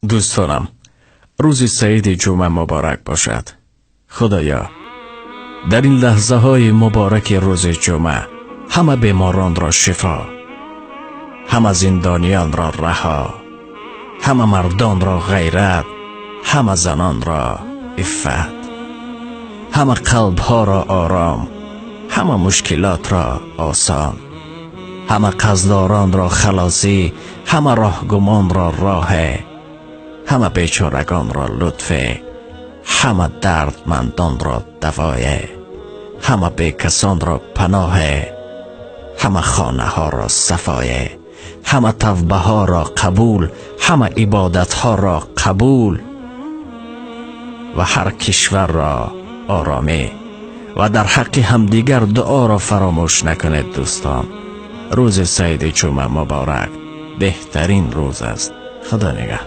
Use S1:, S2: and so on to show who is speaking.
S1: Дӯстонам, рӯзи саиди ҷумъа муборак бошад. Худоё, дар ин лаҳзаҳои мубораки рӯзи ҷумъа ҳама беморонро шифо, ҳама зиндониёнро раҳо, ҳама мардонро ғайрат, ҳама занонро иффат, ҳама қалбҳоро ором, ҳама мушкилотро осон, ҳама қарздоронро халосӣ, ҳама роҳгумонро роҳе, ҳама бечорагонро лутфе, ҳама дардмандонро давое, ҳама бекасонро паноҳе, ҳама хонаҳоро сафое, ҳама тавбаҳоро қабул, ҳама ибодатҳоро қабул ва ҳар кишварро оромӣ. Ва дар ҳаққи ҳамдигар дуоро фаромӯш накунед, дӯстон. Рӯзи саиди ҷумъа муборак, беҳтарин рӯз аст. Худо нигаҳдор.